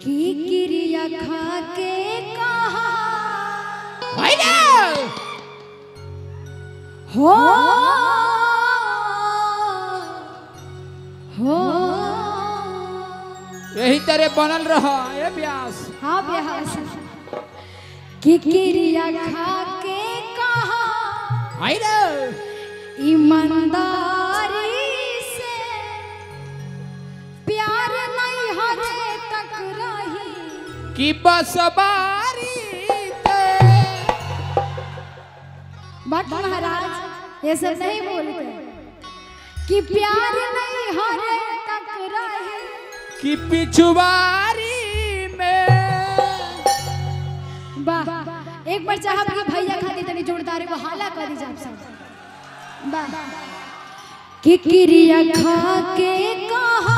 की क्रिया खा के कहा हो हो यही तरह बनल रहा ए ब्यास। हाँ ब्यास की क्रिया खा के कहा ईमानदारी से प्यार नहीं हरे तक रही कि बस बारी ते। बट महाराज ये सब नहीं बोलते कि प्यार नहीं हरे तक रही कि पिछुआरी में। वाह एक बार चाहब कि भैया खातिर तनी जोरदार एगो हाला कर दी जाब सब। वाह कि क्रिया खा के कहा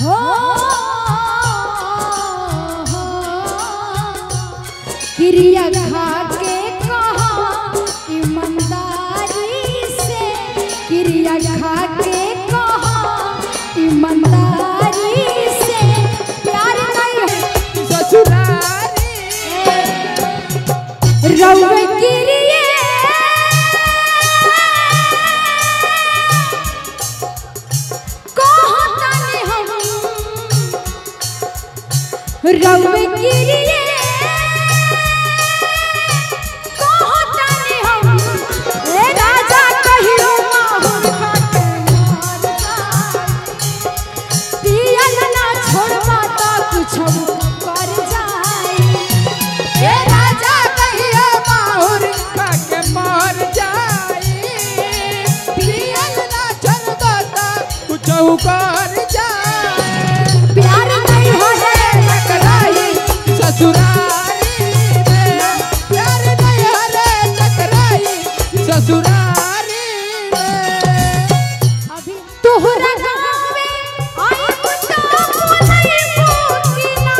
हो क्रिया खा के कहा ईमानदारी से क्रिया खा के कहा ईमानदारी से प्यार नहीं ससुरारी रउवे क्रिया कहतानी हम रउवे क्रिया कहतानी हम ए राजा कहियो माहुर खा के मर जाई पियल ना छोड़बा त कुछो कर जाई ए राजा कहियो माहुर खा के मर जाई पियल ना छोड़बा त कुछो कर जाई प्यार नहीं हरे तक रही ससुरारी में प्यार नहीं हरे तक रही ससुरारी में। अभी तोहरा गावे आई मुता बोलई मोकिना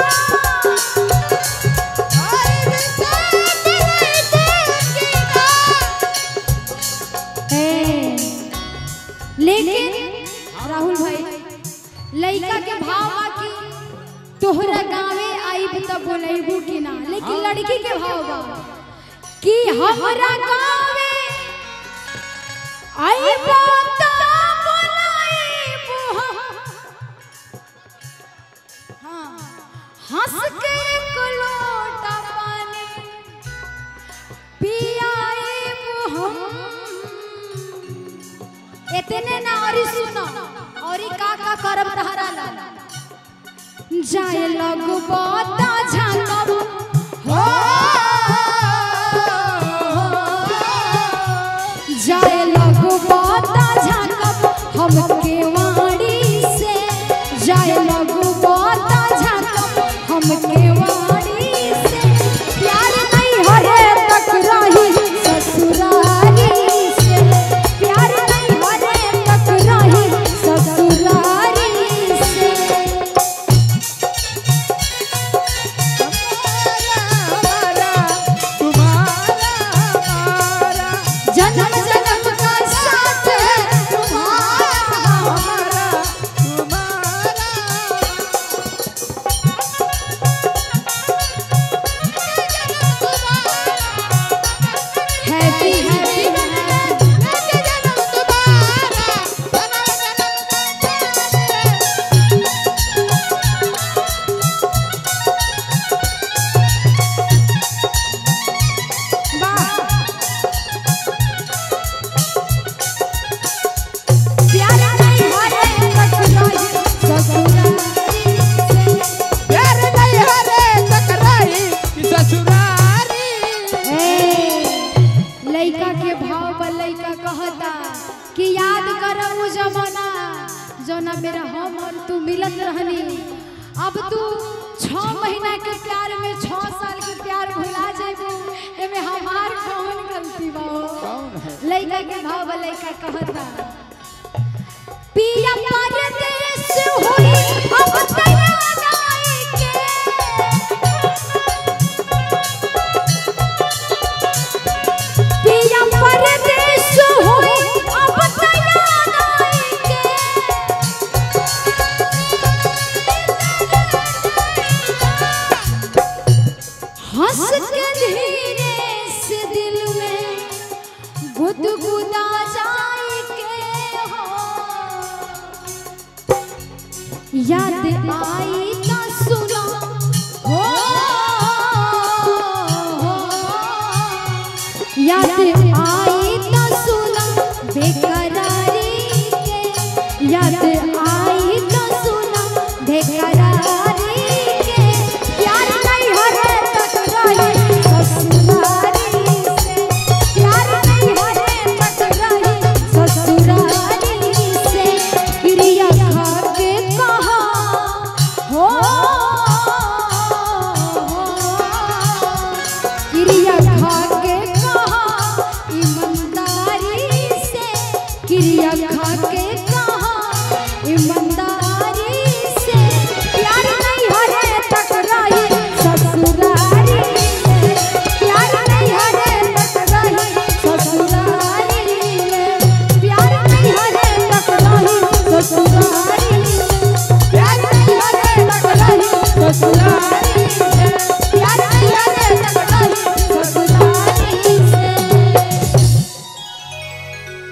आई बिसा बोलई मोकिना। ए लेकिन राहुल भाई लइका के भाव बा कि तोहरा गावे आईब त बोलईबू कि ना, लेकिन लड़की के भाव बा कि हमरा गावे आईब त बोलईबू। हाँ हंस के एक लोटा पानी पियाईबू हम। इतने ना और सुनो और का का करब तहरा ला जाए लगबो त झांकब हो जाए लगबो त झांकब हम केवाड़ी से जाए लगबो त झांकब हम केवाड़ी से प्यार नहीं हरे तक रही ससुरारी से प्यार नहीं हरे तक रही ससुरारी से। हमारा तुम्हारा हमारा जन्म जन्म का साथ है तुम्हारा हमारा तुम्हारा। हैप्पी हैप्पी जन्म तुम्हारा जन्म जन्म का साथ है। वाह प्यार नहीं हरे तक रही ससुरारी से। प्यार नहीं हरे तक रही ससुरारी। ए लइका के भाव पर लइका कहता कि याद कर उ जमाना जोना मेरा हम और तू मिलत रहनी, अब तू 6 महीना के प्यार में 6 साल के प्यार भुला जेबू, एमे हमार कौन गलती बा। कौन है लइका के भाव पर लइका कहता पिया परदेस होई अब तैयार आई के पिया परदेस होई अब तैयार आई के याद आई ना सुना हो, याद आई ना सुना बेकरारी के, याद आई ना सुना बेकरारी के, प्यार नहीं हरे तक रही ससुरारी से, प्यार नहीं हरे तक रही ससुरारी से, क्रिया खा के कहा हो, क्रिया खा के कहा ईमानदारी से, क्रिया खा के कहा ईमानदारी से, प्यार नहीं हरे तक रही ससुरारी से, प्यार नहीं हरे तक रही ससुरारी में, प्यार नहीं हरे तक रही ससुरारी में, प्यार नहीं हरे तक रही ससुरारी से, प्यार नहीं हरे तक रही ससुरारी से,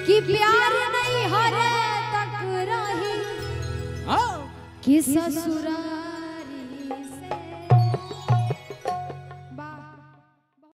कि प्यार नहीं हरे तक रही हाँ। कि ससुरारी।